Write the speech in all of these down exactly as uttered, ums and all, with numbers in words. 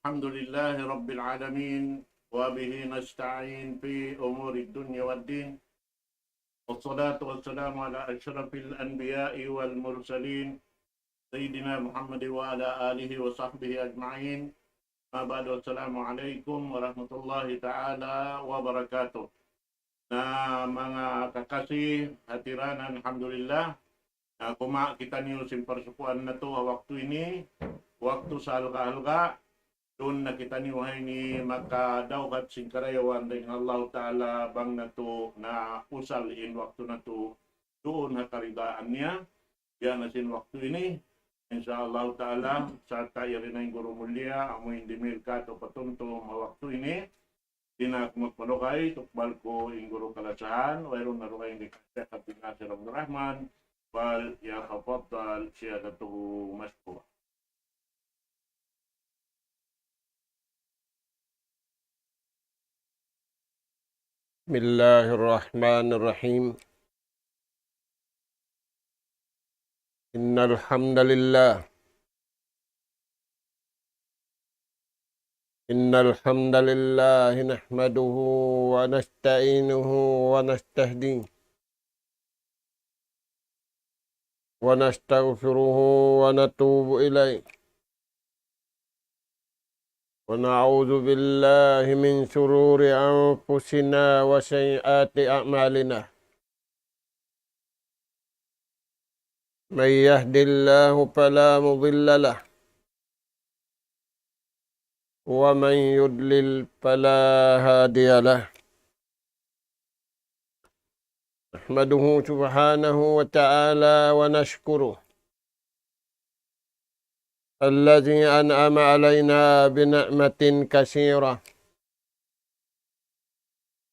الحمد لله رب العالمين، وبه نستعين في أمور الدنيا والدين. والصلاة والسلام على أشرف الأنبياء والمرسلين، سيدنا محمد وعلى آله وصحبه أجمعين. أما بعد، السلام عليكم ورحمة الله تعالى وبركاته. Na manga kakasi, hatiranan, alhamdulillah. Na kuma' kitaniyu sin parsukuan natu' ha waktu ini, waktu sahalga'-halga', duun na kitaniyu ha ini makadawhat sin karayawan dayn ha Allahu Ta'ala bang natu' na usal in waktu natu' duun ha karidaan niya. Biya' na sin waktu ini, insya Allahu Ta'ala, sarta' yari na in guru mulia, amu in dimihil kātu' patumtum ha waktu ini, di' na aku magpalugay, tukbal ku in guru kalasahan, wayruun na dugaing di' ka Sheikh Abdul Nasir Abdul Rahman, فليتفضل سيادته مشكورا. بسم الله الرحمن الرحيم. إن الحمد لله، إن الحمد لله نحمده ونستعينه ونستهديه ونستغفره ونتوب إليه، ونعوذ بالله من شرور أنفسنا وسيئات أعمالنا. من يهد الله فلا مضل له، ومن يضلل فلا هادي له. نحمده سبحانه وتعالى ونشكره الذي أنعم علينا بنعمة كثيرة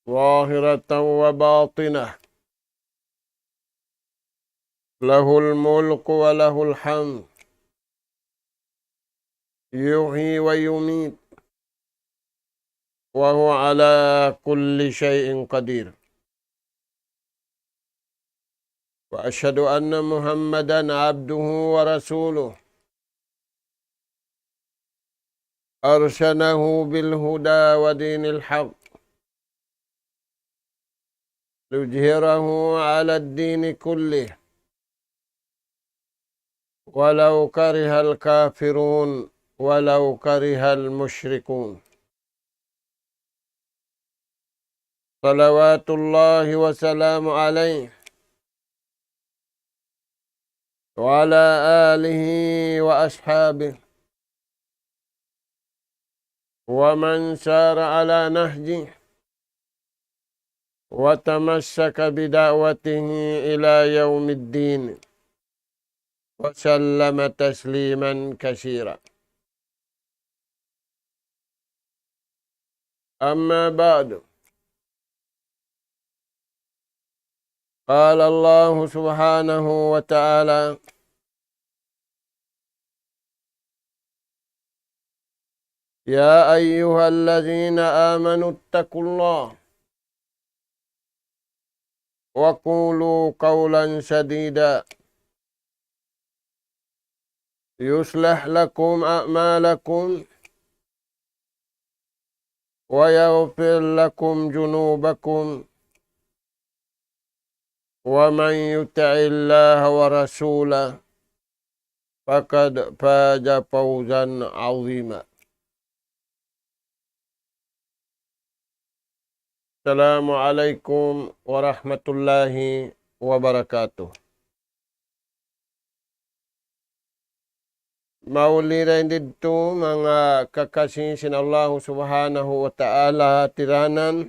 ظاهرة وباطنة، له الملك وله الحمد، يحيي ويميت، وهو على كل شيء قدير. وأشهد أن محمدا عبده ورسوله، أرسله بالهدى ودين الحق ليظهره على الدين كله، ولو كره الكافرون، ولو كره المشركون. صلوات الله وسلامه عليه وعلى آله وأصحابه ومن سار على نهجه وتمسك بدعوته إلى يوم الدين، وسلم تسليما كثيرا. أما بعد، قال الله سبحانه وتعالى: يا أيها الذين آمنوا اتقوا الله وقولوا قولا سديدا يصلح لكم أعمالكم ويغفر لكم ذنوبكم ومن يطع الله ورسوله فقد فاز فوزا عظيما. السلام عليكم ورحمة الله وبركاته. Mauli dayn didtu manga kakasi sin Allahu Subhanahu wa Ta'ala tiranan.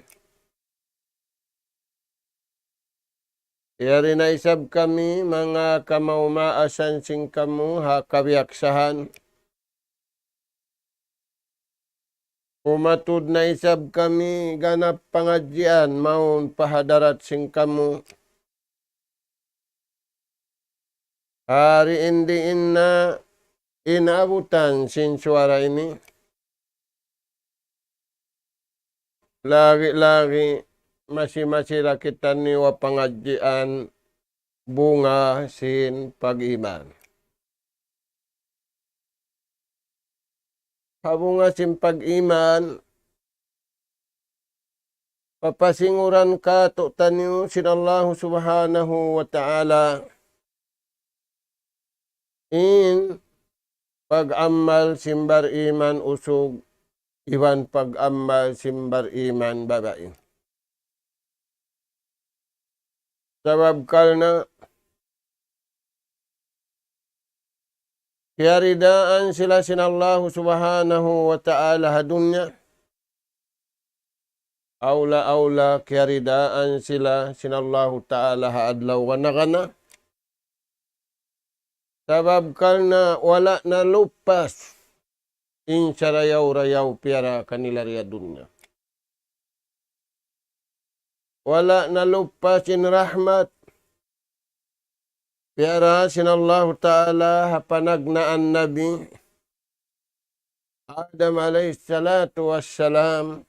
Yari na isab kami manga kamaas-maasan sin kamu ha kabiyaksahan. Umatud na isab kami ganap pangadjian mawn pa hadarat sin kamu. Hari in diin na in abutan sin suwara ini. Lagi-lagi masi-masi da kitaniyu ha pangadjian bunga sin pag-iman. ha bunga sin pag-iman, papasinguran kātu'niyu sin Allahu Subhanahu wa Ta'ala in pag-amal sin bariman usug iban pag-amal sin bariman babai. Sabab karna' kiyaridaan sila sin Allahu Subhanahu wa Ta'ala ha dunya. Awla-awla kiyaridaan sila sin Allahu Ta'ala ha adlaw gana-gana. Sabab karna' wala' naluppas in sarayaw-rayaw piyara kanila di ha dunya. Wala' naluppas in rahmat piyara sin Allahu Ta'ala ha panagnaan Nabi Adam alayhi salatu wassalam.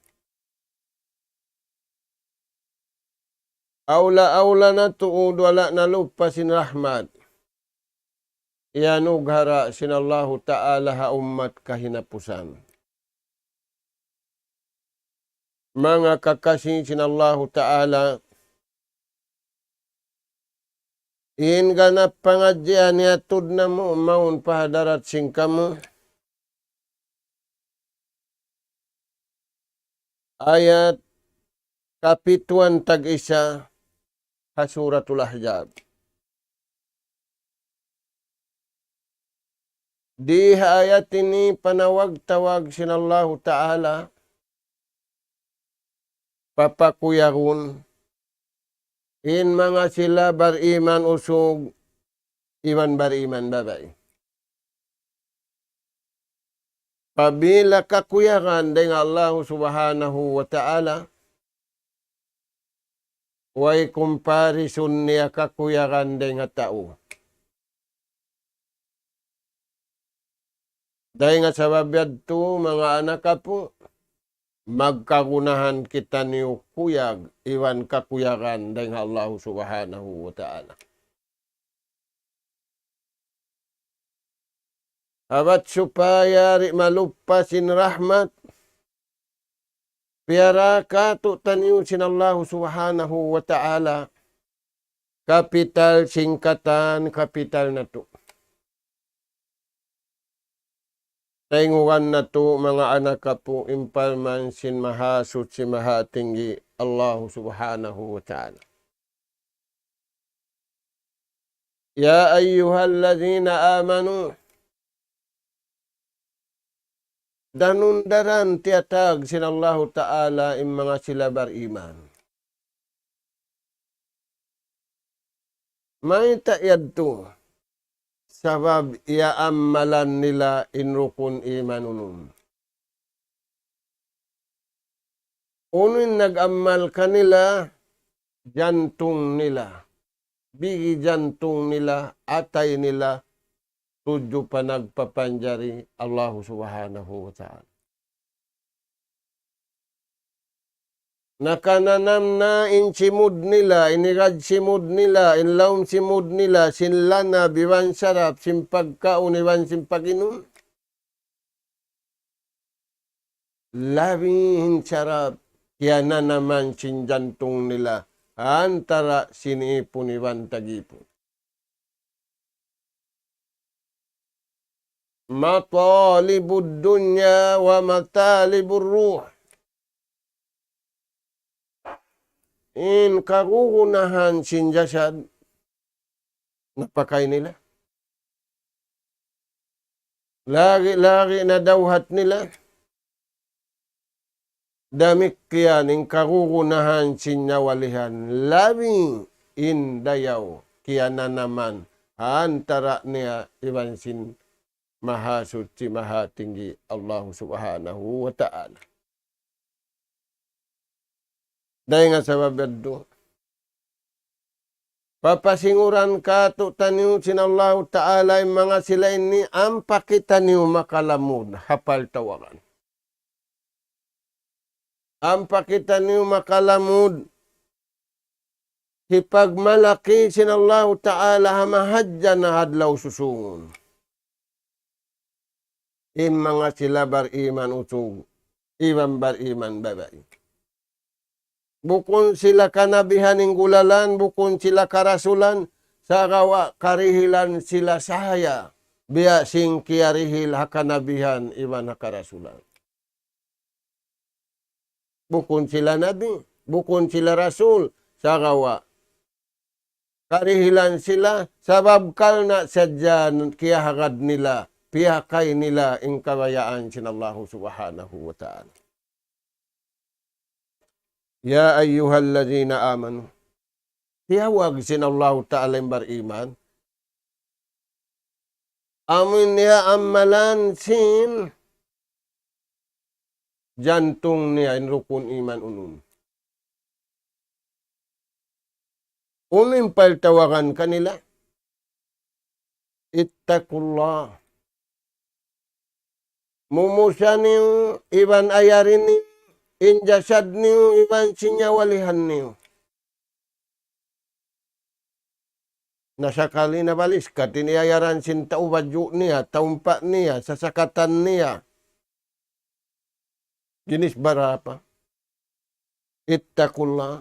Awla-awla na tuud wala' naluppas in rahmat iyanughara' sin Allahu Ta'ala ha ummat kahinapusan. Manga kakasi sin Allahu Ta'ala, in ganap pangadjian iyatud namu' mawn pa hadarat sin kamu, ayat kapituan tag-isa ha Suratul Ahzab. Di ha ayat ini panawag-tawag sin Allahu Ta'ala, papakuyagun in manga sila bariman usug iban bariman babai. Pabila kakuyagan dayn ha Allahu Subhanahu wa Ta'ala, way kumparisun niya kakuyagan dayn ha tau. Dayn ha sabab yadtu, manga anak apu', magkagunahan kitaniyu kuyag iban kakuyagan dayn ha Allahu Subhanahu wa Ta'ala. Abat supaya di' maluppas in rahmat piyara kātu'niyu sin Allahu Subhanahu wa Ta'ala, kapital sin katan, kapital natu'. Tayngugan natu', manga anak apu', in parman sin Mahasuchi Mahatinggi Allahu Subhanahu wa Ta'ala. يا أيها الذين آمنوا, danun-daran tiyatag sin Allahu Ta'ala in manga sila bariman. Mayta' yadtu? Sabab iyaammalan nila in rukun imanun. Unu in nag-ammal kanila? Jantung nila. Bigi jantung nila, atay nila, tudju pa nagpapanjari Allahu Subhanahu wa Ta'ala. Nakananam na in simud nila, in igad simud nila, in lawm simud nila, sin lanab iban sarap, sin pagkaun iban sin pag-inum. Labi in sarap kiyananaman sin jantung nila, antara sin ipun iban tag-ipun. مطالب الدنيا ومطالب الروح. In kagunahan sin jasad, napakay nila. Lagi-lagi na dawhat nila. Damikkiyan in kagunahan sin nyawalihan, labi in dayaw kiyananaman antara niya iban sin Mahasuchi Mahatinggi Allahu Subhanahu wa Ta'ala. Dayn ha sabab yadtu, papasinguran kātu'niyu sin Allahu Ta'ala in manga sila ini, ampa kitaniyu makalamud ha paltawagan. Ampa kitaniyu makalamud hipagmalaki sin Allahu Ta'ala ha mahadjana adlaw susūngun. in manga sila bariman usug, iban bariman babai. Bukun sila kanabihan in gulalan, bukun sila karasulan, sagawa' karihilan sila sahaya, biya' sin kiyarihil ha kanabihan iban ha karasulan. Bukun sila nabi, bukun sila rasul, sagawa' karihilan sila, sabab karna' sadja kiyahagad nila, piyakay nila in kabayaan sin Allahu Subhanahu wa Ta'ala. يا أيها الذين آمنوا. Tiyawag sin Allahu Ta'ala in bariman. Amu in niya amalan sin jantung niya in rukun iman unum. Unu in pagtawagan kanila? اتقوا الله. Mumusa niyu, iban ayari niyu, in jasad niyu, iban sin nyawalihan niyu. Na sakali na baliskat in iyayaran sin tau badju' niya, tau umpa' niya, sasakatan niya. Ginis barapa? اتقوا الله.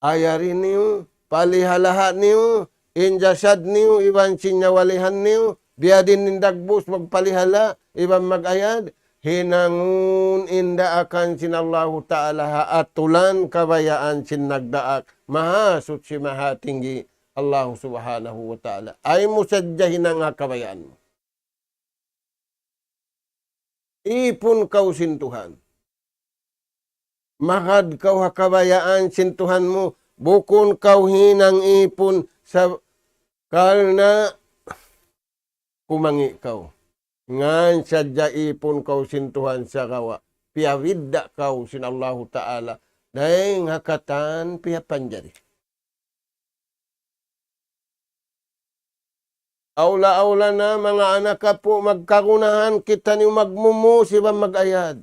Ayari niyu, palihalaha niyu, in jasad niyu, iban sin nyawalihan niyu, biyadiin in dagbus magpalihala, iban mag-ayad, hinangun in daakan sin Allahu Ta'ala ha atulan kabayaan sin nagdaak, Mahasuchi Mahatinggi, Allahu Subhanahu wa Ta'ala. Ay mu sadja hinanga kabayaan mu. Ipun kaw sin Tuhan. Magad kaw ha kabayaan sin Tuhan mu, bukun kaw hinang ipun sa karna' kumangi' kaw. Ngan sadja ipun kaw sin Tuhan sagawa', piyabidda' kaw sin Allahu Ta'ala, dayng ha katan piyapanjari. Awla-awla na manga anak apu' magkagunahan, kitaniyu magmumus iban mag-ayad.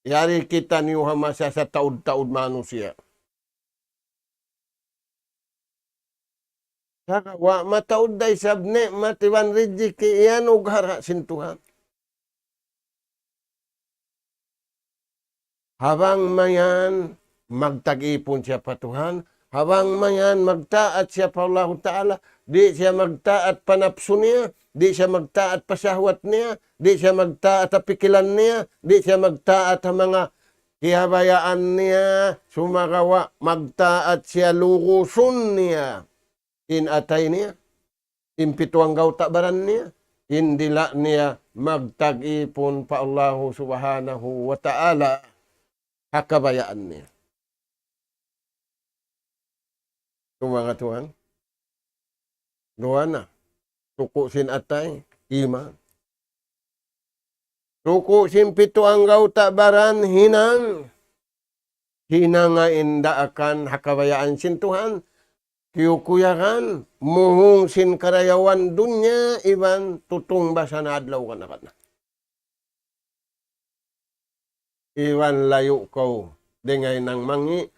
Yari kitaniyu ha masa sataud-taud manusiya'. Sagawa' mataud da isab ni'mat iban rijiki' iyanugara' sin Tuhan. Ha bang mayan magtag-ipun siya pa Tuhan, ha bang mayan magtaat siya pa Allahu Ta'ala, di' siya magtaat pa napsu niya, di' siya magtaat pa sahwat niya, di' siya magtaat pa pikilan niya, di' siya magtaat pa manga kiyabayaan niya, sumagawa' magtaat siya lugusun niya in atay niya, in pitu anggawta' baran niya, in dila' niya magtag-ipun pa Allahu Subhanahu wa Ta'ala ha kabayaan niya. Tumanga tuwan. Duwa na. Suku' sin atay, iman. Suku' sin pitu anggawta' baran hinang. Hinanga in daakan ha kabayaan sin Tuhan. Kiyukuyagan, muhung sin karayawan dunya, iban tutung basa na adlaw kana-kana. Iban layu' kaw, dingay nang mangi',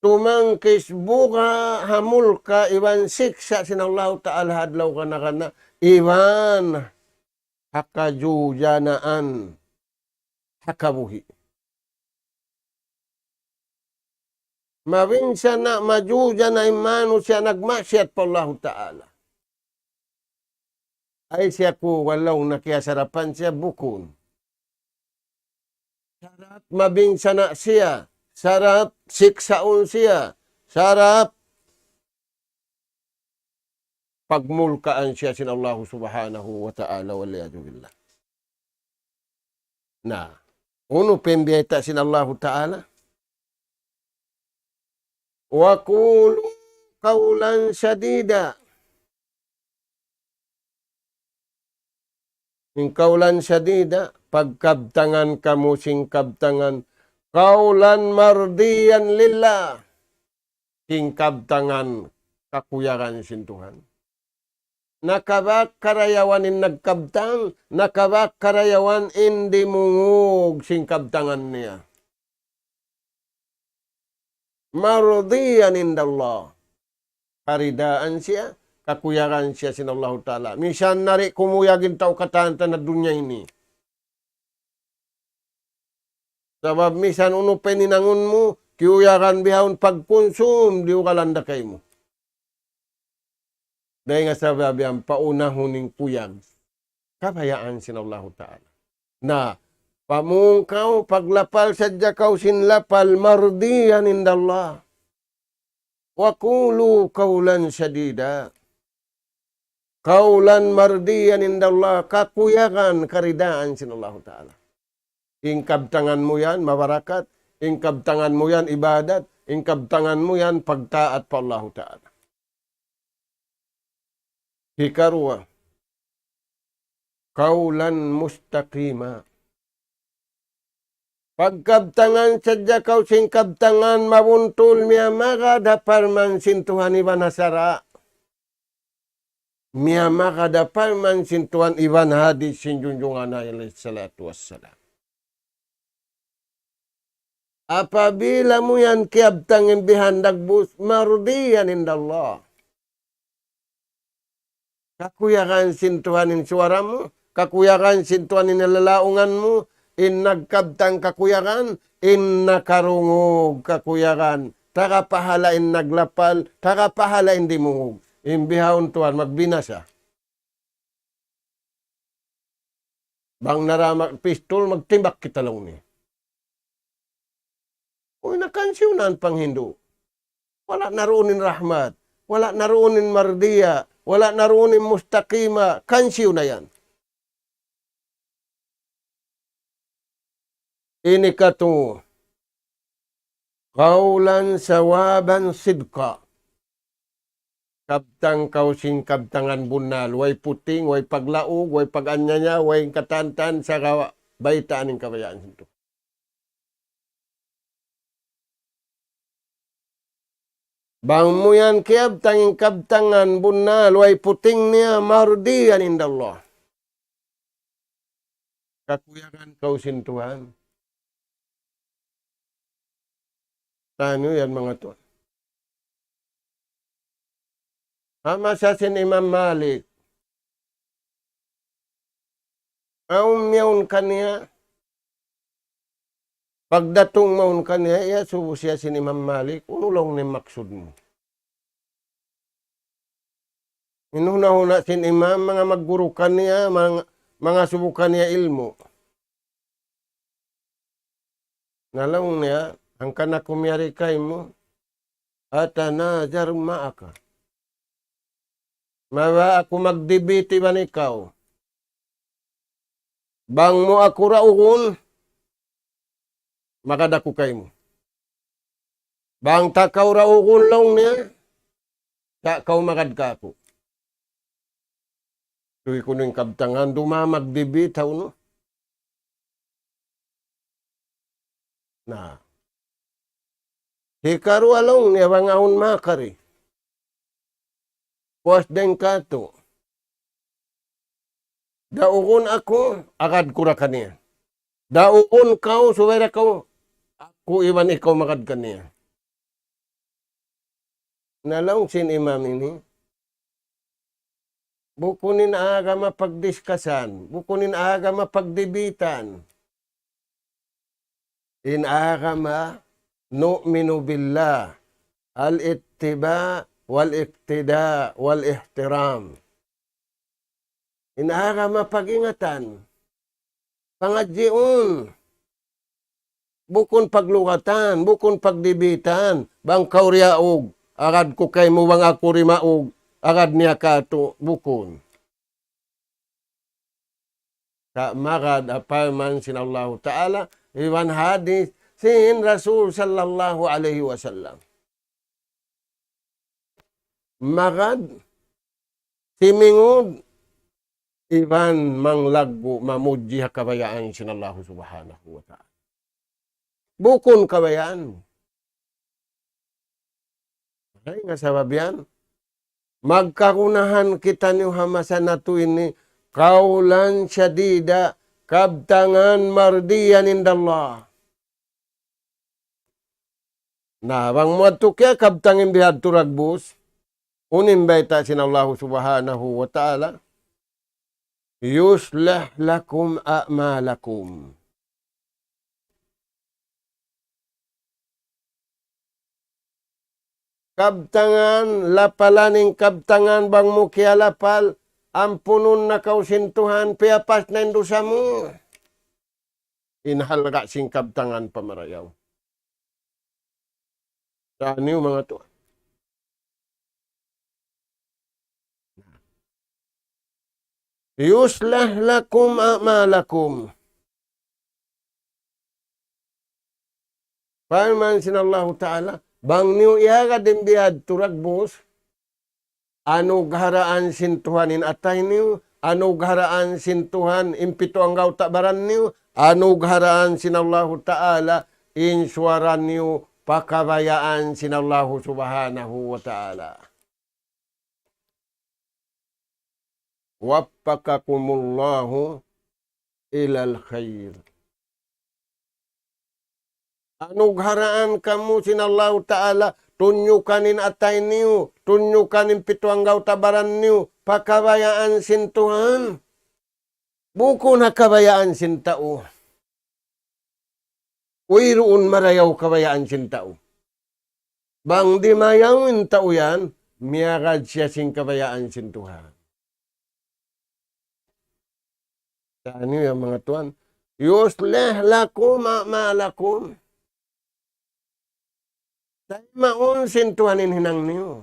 tumangkis buga' ha mulka' iban siksa' sin Allahu Ta'ala adlaw kana-kana, iban ha kajujanaan ha kabuhi'. Mabinsana' majujana in manusiya' nagmaksiyat pa Allahu Ta'ala. Ay siya ku walaw na kiyasarapan siya bukun. Sarap mabinsana' siya, sarap siksaun siya, sarap pagmulkaan siya sin Allahu Subhanahu wa Ta'ala, wal iyadhu billah. Na, unu pa in biyayta' sin Allahu Ta'ala? وقولوا قولا سديدا. In قولا سديدا, pagkabtangan kamu sin kabtangan, قولا مرضيا لله. Sin kabtangan kakuyagan sin Tuhan. Nakabak karayawan in nagkabtang, nakabak karayawan in dimungug sin kabtangan niya. مرضيا عند الله. Karidaan siya, kakuyagan siya sin Allahu Ta'ala. Misan na di' kumuyag in tau katan-katan ha dunya ini. Sabab misan unu pa in hinangun mu, kiyuyagan bihaun pagkunsum, di' ugalan da kaymu. Dayn ha sabab yan, paunahun in kuyag kabayaan sin Allahu Ta'ala. Na, pamung kaw, paglapal sadja kaw sin lapal, مرضيا عند الله. وقولوا قولا سديدا. قولا مرضيا عند الله, kakuyagan, karidaan sin Allahu Ta'ala. In kabtangan mu yan, mabarakat. In kabtangan mu yan, ibadat. In kabtangan mu yan, pagtaat pa Allahu Ta'ala. Hikaruwa, قولا مستقيما. Pagkabtangan sadja kaw sin kabtangan mabuntul, miyamagad ha parman sin Tuhan iban ha sara'. Miyamagad ha parman sin Tuhan iban hadis sin Junjungan alayhi salatu wassalam. Apabila mu yan kiyabtang in bihan dagbus, مرضيا عند الله. Kakuyagan sin Tuhan in suwara mu, kakuyagan sin Tuhan in lalaungan mu, in nagkabtang kakuyagan, in nakarungug kakuyagan. Taga pahala in naglapal, taga pahala in dimungug. In bihaun Tuhan magbinasa. Bang nara mag-, pistol, magtimbak kita laung niya. Uy, na kansiyu na in panghindu'. Wala' na duun in rahmat. Wala' na duun in mardiya. Wala' na duun in mustaqima. Kansiyu na yan. Ini katu', قولا صوابا صدقا. Kabtang kaw sin kabtangan bunnal, way puting, way paglaug, way pag-anyaya, way katantan, sagawa' baytaan in kabayaan sin Tuhan. Bang mu yan kiyabtang in kabtangan bunnal, way puting niya, مرضيا عند الله. Kakuyagan kaw sin Tuhan. Taniyu yan, manga tuwan. Ha masa sin Imam Malik. Awn miyawn kaniya. Pagdatung mawn kaniya, iyasubu siya sin Imam Malik, unu laung niya in maksud mu? In huna-huna sin imam, manga magguru kaniya, manga, mangasubu kaniya ilmu'. Na laung niya, hangkan aku miyari kaymu, أتناظر معك. Mabaya' aku mag-debate iban ikaw. Bang mu aku raugun, magad aku kaymu. Bang ta kaw raugun laung niya, sa' kaw magad kāku'. Tuy kunu' in kabtangan, dumā mag-debate, hawnu? Na. Hikaruwa laung niya bang awn makari. Puas dayn kātu'. Daugun aku, agad ku da kaniya. Daugun kaw, subay da kaw, aku iban ikaw magad kaniya. Na laung sin imam ini, bukun in agama pagdiskasan, bukun in agama pagdibitan. In agama, نؤمن بالله، الاتباع والاقتداء والاحترام. In agama pag-ingatan, pangadjiun, bukun paglugatan, bukun pagdibitan, bang kaw riyaug, agad ku kaymu, bang aku rimaug, agad niya kātu', bukun. Sa' magad ha parman sin Allahu Ta'ala, iban hadis sin Rasul sallallahu alayhi wasallam. Magad, timingud, iban manglaggu' mamudji ha kabayaan sin Allahu Subhanahu wa Ta'ala. Bukun kabayaan. Dayn ha sabab yan, magkagunahan kitaniyu ha masa natu' ini, قولا سديدا, kabtangan مرضيا عند الله. Na, bang mu adtu kiya kabtang in bihadtu dagbus, Unu in bayta' sin Allahu Subhanahu wa Ta'ala, يصلح لكم أعمالكم. Kabtangan, lapalan in kabtangan bang mu kiyalapal, ampunun na kaw sin Tuhan, piyapas na in dusa mu. In halga' sin kabtangan pamarayaw. Taniyu manga tuwan. يصلح لكم أعمالكم. Parman sin Allahu Ta'ala, bang niyu iyagad in biyadtu dagbus, anugharaan sin Tuhan in atay niyu, anugharaan sin Tuhan in pitu anggawta' baran niyu, anugharaan sin Allahu Ta'ala in suwara niyu pa kabayaan sin Allahu Subhanahu wa Ta'ala. وفقكم الله إلى الخير. Anugharaan kamu sin Allahu Ta'ala, tunyukan in atay niyu, tunyukan in pitu anggawta' baran niyu, pa kabayaan sin Tuhan. Bukun ha kabayaan sin tau. Wayruun marayaw kabayaan sin tau. Bang di' mayaw in tau yan, miyagad siya sin kabayaan sin Tuhan. Taniyu yan manga tuwan. يصلح لكم أعمالكم. Taymaun sin Tuhan in hinang niyu.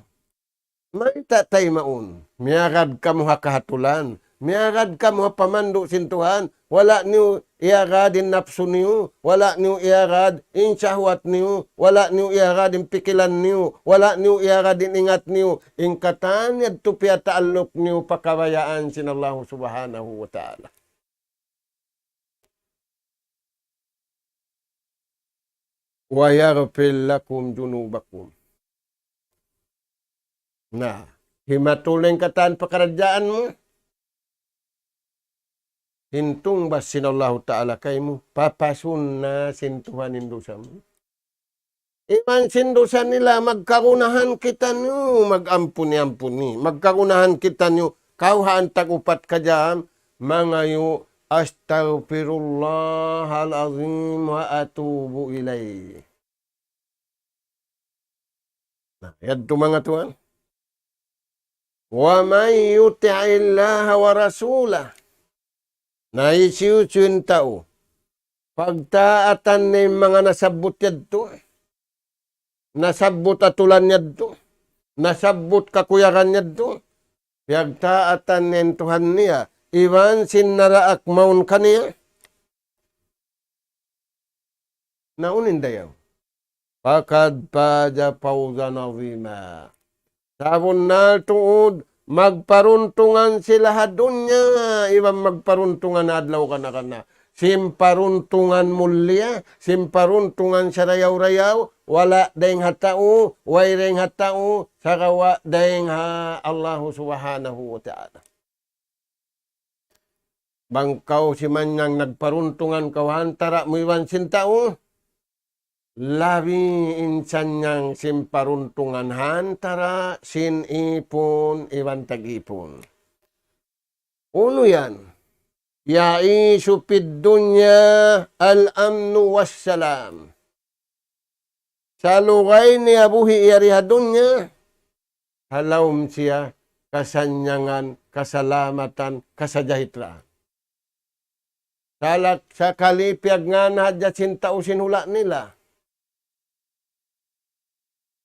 Mayta' taymaun? Miyagad kamu ha kahatulan. Miyagad kamu ha pamandu' sin Tuhan. Wala' niyu iyagad in napsu niyu. Wala' niyu iyagad in sahwat niyu. Wala' niyu iyagad in pikilan niyu. Wala' niyu iyagad in ingat niyu. In katan yadtu piyataalluk niyu pa kabayaan sin Allahu Subhanahu wa Ta'ala. ويغفر لكم ذنوبكم. Na, himatul in katan pakaradjaan mu. Hintung ba sin Allahu Ta'ala kaymu, papasun na sin Tuhan in dusa mu. Iban sin dusa nila, magkagunahan kitaniyu, mag-ampuni-ampuni. Magkagunahan kitaniyu, kawhaan tag-upat ka jam, mangayu', أستغفر الله العظيم وأتوب إليه. Na, yadtu manga tuwan. ومن يطع الله ورسوله. Na hisiyu-siyu in tau pagtaatan niya in manga nasabbut yadtu, nasabbut atulan yadtu, nasabbut kakuyagan yadtu, piyagtaatan niya in Tuhan niya, iban sin naraak mawn kaniya. Na unu in dayaw? فقد فاز فوزا عظيما. Sabunnal tuud, magparuntungan sila ha dunya, iban magparuntungan ha adlaw kana-kana. Sin paruntungan mulia, sin paruntungan sarayaw-rayaw, wala' dayng ha tau, way dayng ha tau, sagawa' dayng ha Allahu Subhanahu wa Ta'ala. Bang kaw simanyang nagparuntungan kaw ha antara' mu iban sin tau, labi in sanyang sin paruntungan ha antara' sin ipun iban tag-ipun. Unu yan? يعيش في الدنيا الأمن والسلام. Salugay niya buhi' yari ha dunya, ha lawm siya kasannyangan, kasalamatan, kasajahitraan. Salak sakali piyagngān hadja sin tau sin hula' nila.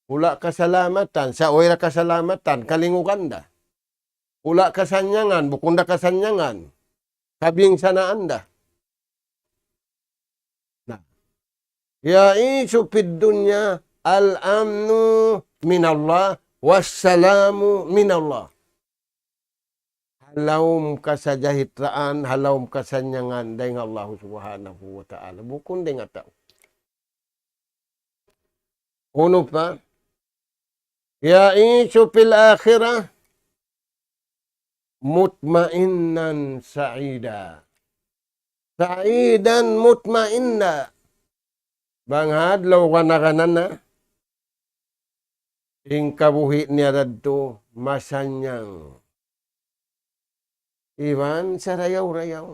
Hula' kasalamatan, sa' way da kasalamatan, kalingugan da. Hula' kasannyangan, bukun da kasannyangan. Kabinsanaan da. Na. يعيش في الدنيا الأمن من الله والسلام من الله. Ha lawm kasajahitraan, ha lawm kasannyangan dayng ha Allahu Subhanahu wa Ta'ala. Bukun dayng ha tau. Unu pa? يعيش في الآخرة مطمئنا سعيدا. سعيدا مطمئنا. Bang ha adlaw kana-kana na, in kabuhi' niya yadtu masannyang. Iban sarayaw-rayaw.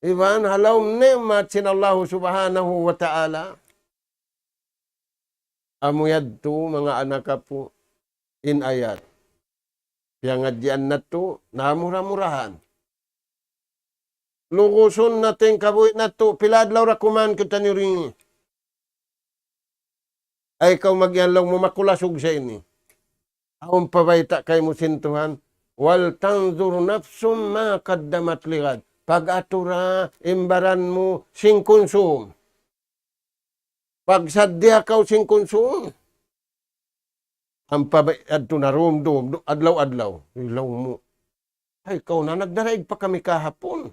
Iban ha lawm ni'mat sin Allahu Subhanahu wa Ta'ala. Amu yadtu, manga anak apu', in ayat. Piyangadjian natu', na mura-murahan. Lugusun natu' in kabuhi' natu', pila adlaw ra kuman kitaniyu ri. Ay kaw mag-iyan laung mu makulasug sa ini. Awn pa bayta' kaymu sin Tuhan, "ولتنظر نفس ما قدمت لغد." Pag-atura in baran mu sin kunsum. Pagsaddiya kaw sin kunsum. Ampa ba-, adtu na rumdum, du-, adlaw-adlaw. Ilaw mu. Ay, kaw na, nagdaraig pa kami kahapun.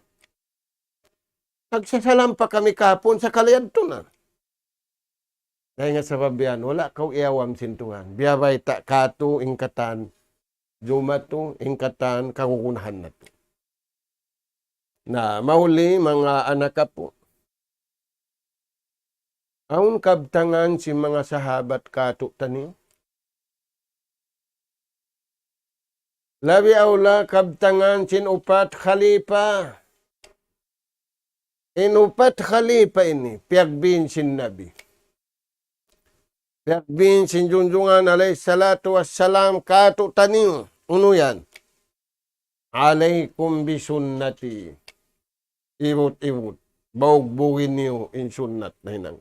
Nagsasalam pa kami kahapun, sakali adtu na. Dayn ha sabab yan, wala' kaw iyawam sin Tuhan. Biya' bayta' katu' in katan, jumatu in katan kagunahan natu'. Na, mahuli, manga anak apu'. Awn kabtangan sin manga sahabat katu' taniyu. Labi awla kabtangan sin upat khalifa. In upat khalifa ini, piyagbin sin Nabi. Piyagbin sin Junjungan alayhi salatu wassalam katu' taniyu. Unu yan? "عليكم بسنتي." Ibut-ibut. Baugbugin niyu in sunnat nahinang.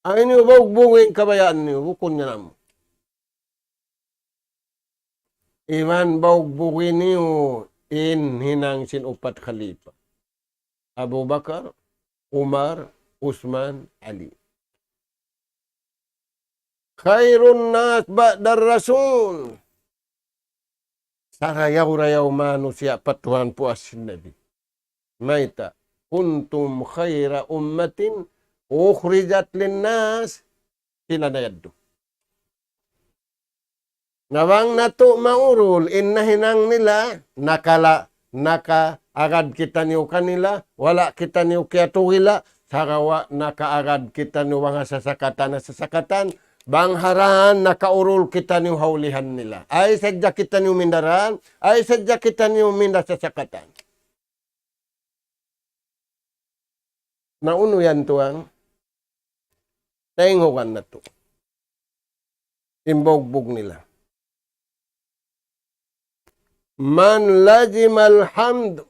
Ayaw niyu baugbugin kabayaan niyu, bukun niya namu'. Iban baugbugin niyu in hinang sin upat khalifa. Abu Bakar, Umar, Usman, Ali. خير الناس بعد الرسول. Sarayaw-rayaw manusiya' pa Tuhan puas sin Nabi. Mayta', "كنتم خير أمة أخرجت للناس." Sila na yadtu. Na bang natu' maurul in nahinang nila, nakala-, nakaagad kitaniyu kanila, wala' kitaniyu kiyatugila, sagawa' nakaagad kitaniyu bang ha sasakatan, ha sasakatan, bang ha dān nakaurul kitaniyu ha ulihan nila. Ay sadja kitaniyu minda dān, ay sadja kitaniyu minda sasakatan. Na unu yan tuwan? Tayngugan natu'. In baugbug nila. من لزم الحمد.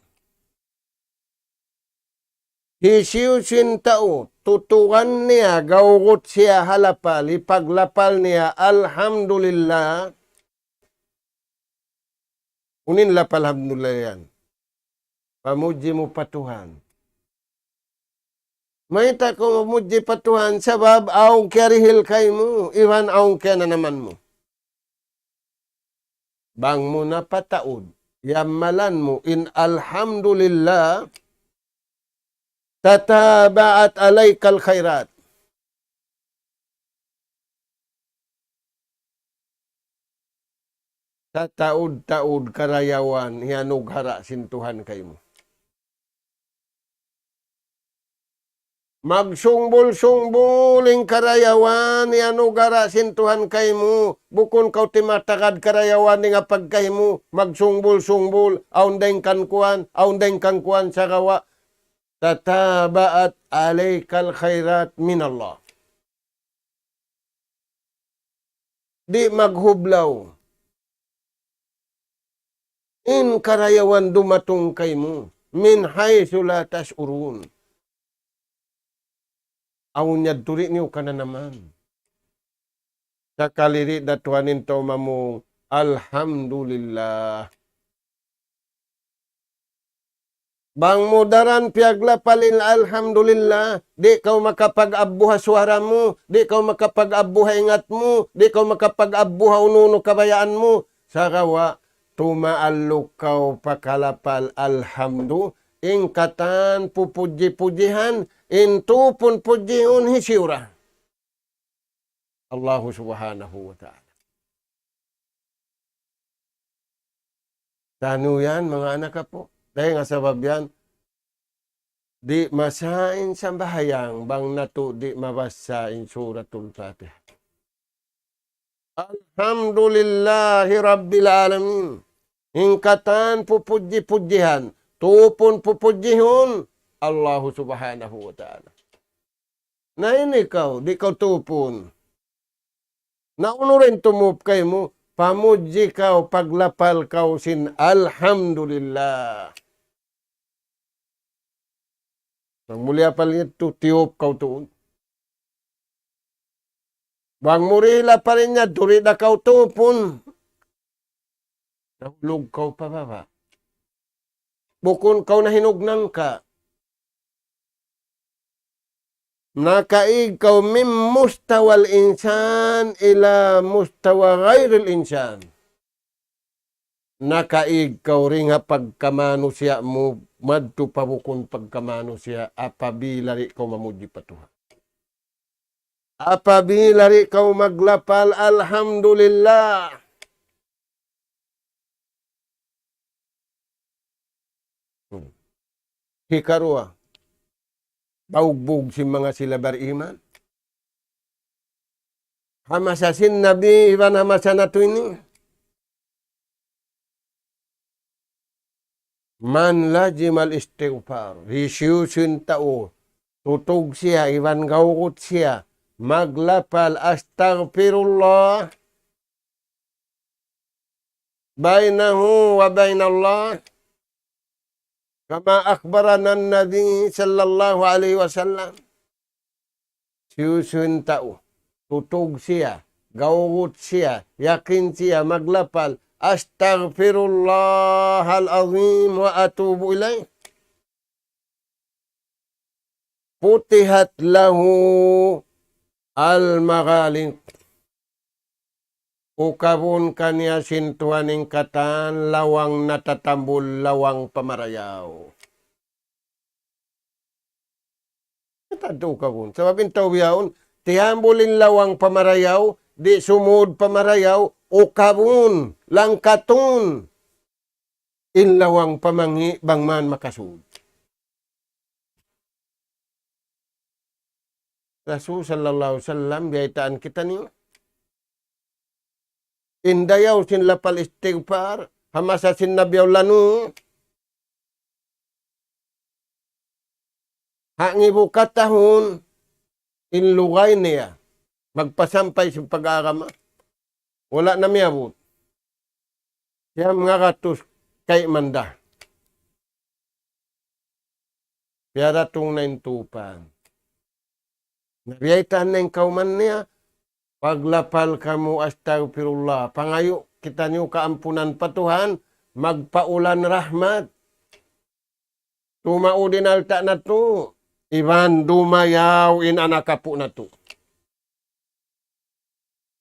Hisiyu-siyu in tau, tutukan niya, gawgut siya ha lapal, hipaglapal niya, Alhamdulillah. Unu in lapal alhamdulillah yan? Pamudji mu pa Tuhan. Mayta' kaw mamudji pa Tuhan? Sabab awn kiyarihil kaymu, iban awn kiyananaman mu. Bang mu napataud, yammalan mu in alhamdulillah, تتابعت عليك الخيرات. Tataud-taud karayawan hiyanughara' sin Tuhan kaymu. Magsungbul-sungbul in karayawan hiyanughara' sin Tuhan kaymu. Bukun kaw timatagad karayawan dayn ha pagkahi mu. Magsungbul-sungbul. Awn dayn kan kuwan, awn dayn kan kuwan, sagawa' تتابعت عليك الخيرات من الله. Di' maghublaw in karayawan dumatung kaymu, من حيث لا تشعرون. Awn yadtu di' niyu kananaman. Sakali di' da tuwan in tau mamung, Alhamdulillah. Bang mu daran piyaglapal in alhamdulillah, di' kaw makapag-abbu ha suwara mu, di' kaw makapag-abbu ha ingat mu, di' kaw makapag-abbu ha unu-unu kabayaan mu. Sagawa' tumaalluk kaw pa kalapal alhamdu, in katan pupudji-pudjihan, in tupun pudjihun hisiyu ra? Allahu Subhanahu wa Ta'ala. Tanu yan, manga anak apu'. Dayn ha sabab yan, di' masah in sambahayang bang natu' di' mabassa in Suratul Fatiha. Alhamdulillahi Rabbil Alamin. In katan pupudji-pudjihan, tupun pupudjihun, Allahu Subhanahu wa Ta'ala. Na ini kaw, di' kaw tupun. Na unu ra in tumup kaymu, pamudji kaw, paglapal kaw sin Alhamdulillah. Bang mu liyapal yadtu, tiyup kaw tuud. Bang mu di' liyapal yadtu, di' da kaw tupun. Nahulug kaw pa baba'. Bukun kaw nahinugnan ka. Nakaig kaw من مستوى الإنسان إلى مستوى غير الإنسان. Nakaig kaw dayn ha pagkamanusiya' mu madtu pa bukun pagkamanusiya' apabila di' kaw mamudji pa Tuhan. Apabila di' kaw maglapal, Alhamdulillah. Hmm. Hikaruwa, baugbug sin manga sila bariman. Ha masa sin Nabi iban ha masa natu' ini. من لزم الاستغفار. Hisiyu-siyu in tau tutug siya iban gawgut siya maglapal أستغفر الله بينه وبين الله كما أخبرنا النبي صلى الله عليه وسلم. Hisiyu-siyu in tau tutug siya, gawgut siya, yakin siya maglapal أستغفر الله العظيم وأتوب إليه فتحت له المغاليق. Ukabun kaniya sin Tuhan in katan lawang natatambul, lawang pamarayaw. Kita tu ukabun. Sabab in tau bihaun, tiyambul in lawang pamarayaw, di' sumud pamarayaw, ukabun, langkatun in lawang pamangi' bang man makasud. Rasul sallallahu alayhi wasallam, biyaytaan kitaniyu. In dayaw sin lapal istighfar, ha masa sin Nabi lanu, ha ngibu katahun, in lugay niya, magpasampay sin pag-agama. Wala' na miyabut. Siyam ngagatus kayman da. Piyaratung na in tupang. Na biyaytaan na in kawman niya, paglapal kamu, "Astagfirullah." Pangayu' kitaniyu kaampunan pa Tuhan, magpaulan rahmat. Tumaud in alta' natu', iban dumayaw in anak apu' natu'.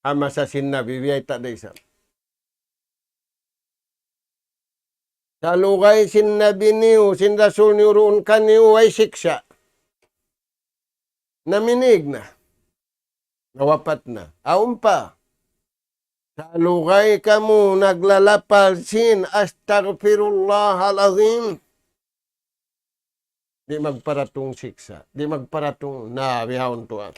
Ha masa sin Nabi, biyayta' da isab. Salugay sin Nabi niyu, sin Rasul niyu duun kaniyu, way siksa'. Naminig na. Nawapat na. Awn pa. Salugay kamu naglalapal sin أستغفر الله العظيم. Di' magparatung siksa'. Di' magparatung na bihaun tuwan.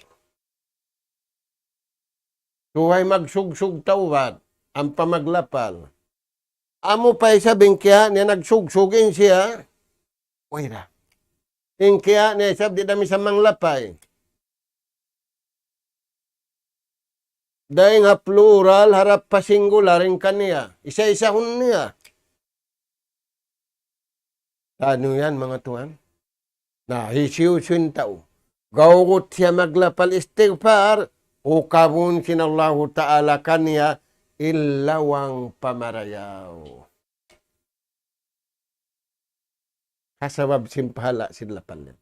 Tuway magsugsug tawbat, ampa maglapal. Amu pa isab in kiya' niya nagsugsug in siya. Way da. In kiya' niya isab di' da misan manglapay. Dayn ha plural, harap pa singular in kaniya. Isa-isahun niya. Unu yan, manga tuwan? Na, hisiyu-siyu in tau gawgut siya maglapal istighfar, ukabun sin Allahu Ta'ala kaniya in lawang pamarayaw. Ha sabab sin pahala' sin lapal niya.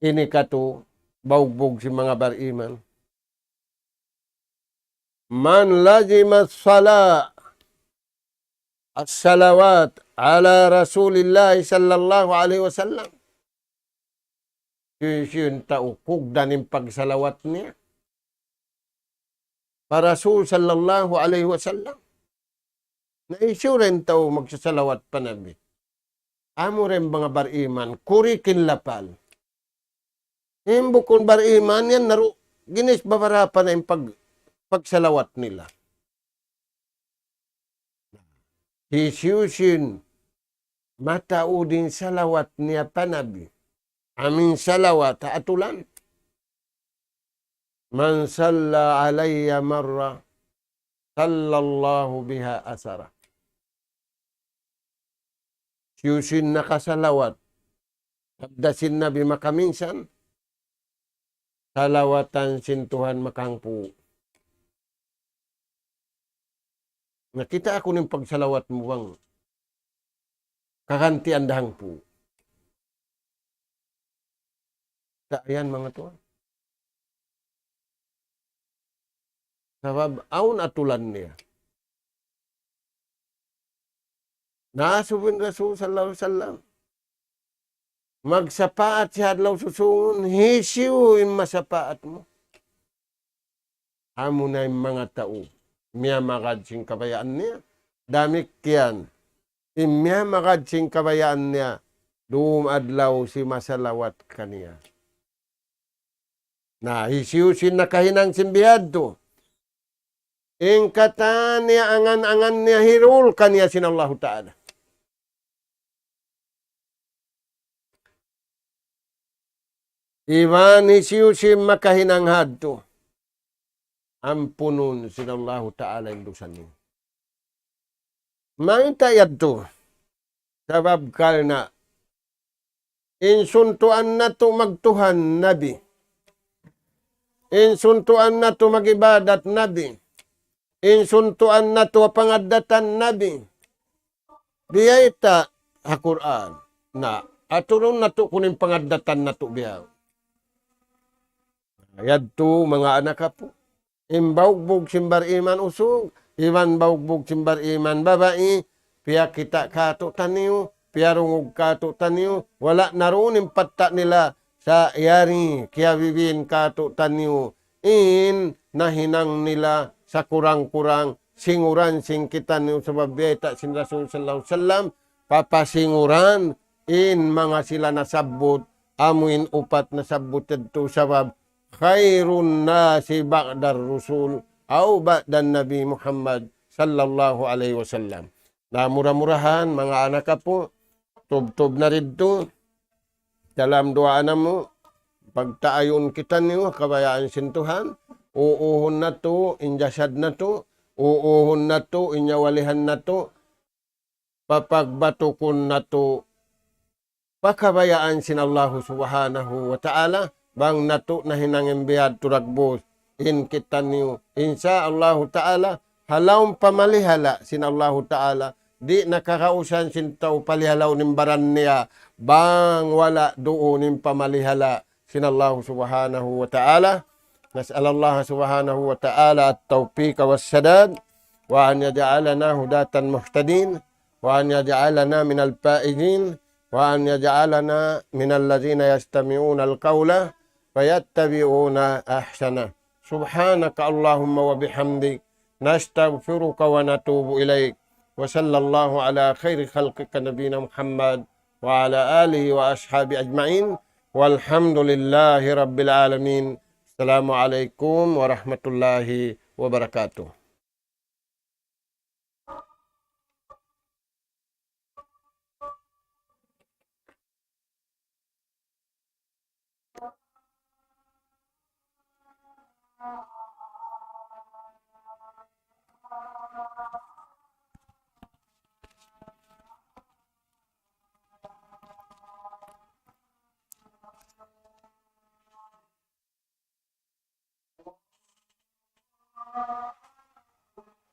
Ini katu', baugbug sin manga bariman. من لزم الصلاة، الصلوات على رسول الله صلى الله عليه وسلم. Hisiyu-siyu in tau kugdan in pagsalawat niya pa Rasul sallallahu alayhi wasallam. Na hisiyu ra in tau magsasalawat pa Nabi. Amu ra in manga bariman, kurik in lapal. In bukun bariman yan, naru-, ginis babarapa na in pag-, pagsalawat nila. Hisiyu-siyu in mataud in salawat niya pa Nabi. Amu in salawat ha atulan. من صلى علي مرة صلى الله بها عشرا. Hisiyu-siyu in nakasalawat, sabda sin Nabi makaminsan, salawatan sin Tuhan makahangpu'. Nakita' aku in pagsalawat mu bang kagantian da hangpu'. Sa' yan manga tuwan. Sabab awn atulan niya. Na subin Rasul sallallahu alayhi wasallam. Magsapaat siya adlaw susungun, hisiyu in masapaat mu. Amu na in manga tau miyamagad sin kabayaan niya. Damikkiyan, in miyamagad sin kabayaan niya, dum adlaw simasalawat kaniya. Na, hisiyu-siyu in nakahinang sin bihadtu, in katan niya angan-angan niya hirul kaniya sin Allahu Ta'ala. Iban hisiyu-siyu in makahinang hadtu, ampunun sin Allahu Ta'ala in dusa niya. Mayta' yadtu? Sabab karna' in suntuan natu' magtuhan Nabi. In suntuan natu' mag-ibadat Nabi. In suntuan natu' pangaddatan Nabi. Biyayta' ha Qur'an. Na, aturun natu' kunu' in pangaddatan natu' biya'. Yadtu manga anak apu'. In baugbug sin bar-iman usug, iban baugbug sin bar-iman babai, piyakita' kātu'niyu, piyarungug kātu'niyu, wala' na duun in patta' nila sa' yari kiyabibin kātu'niyu, in nahinang nila sakurang-kurang singuran sin kitaniyu sabab biyayta' sin Rasul sallallahu alayhi wasallam, papasinguran in manga sila nasabbut, amu in upat nasabbut yadtu sabab خير الناس بعد الرسول أو بعد النبي محمد صلى الله عليه وسلم. Na mura-murahan, manga anak apu', tubtub na didtu, dalam duwaa namu', pagtaayun kitaniyu, kabayaan sin Tuhan, uuhun natu', in jasad natu', uuhun natu', in nyawalihan natu', papagbatukun natu', pa kabayaan sin Allahu Subhanahu wa Ta'ala, bang natu' nahinang in biyadtu dagbus, in kitaniyu, insya Allahu Ta'ala, ha lawm pamalihala' sin Allahu Ta'ala, di' na kakausan sin tau palihalaun in baran niya, bang wala' duun in pamalihala' sin Allahu Subhanahu wa Ta'ala. نسأل الله سبحانه وتعالى التوفيق والسداد، وأن يجعلنا هداة مهتدين، وأن يجعلنا من الفائزين، وأن يجعلنا من الذين يستمعون القول فيتبعون أحسنه. سبحانك اللهم وبحمدك، نستغفرك ونتوب إليك. وصلى الله على خير خلقك نبينا محمد وعلى آله وأصحابه أجمعين. والحمد لله رب العالمين. السلام عليكم ورحمة الله وبركاته.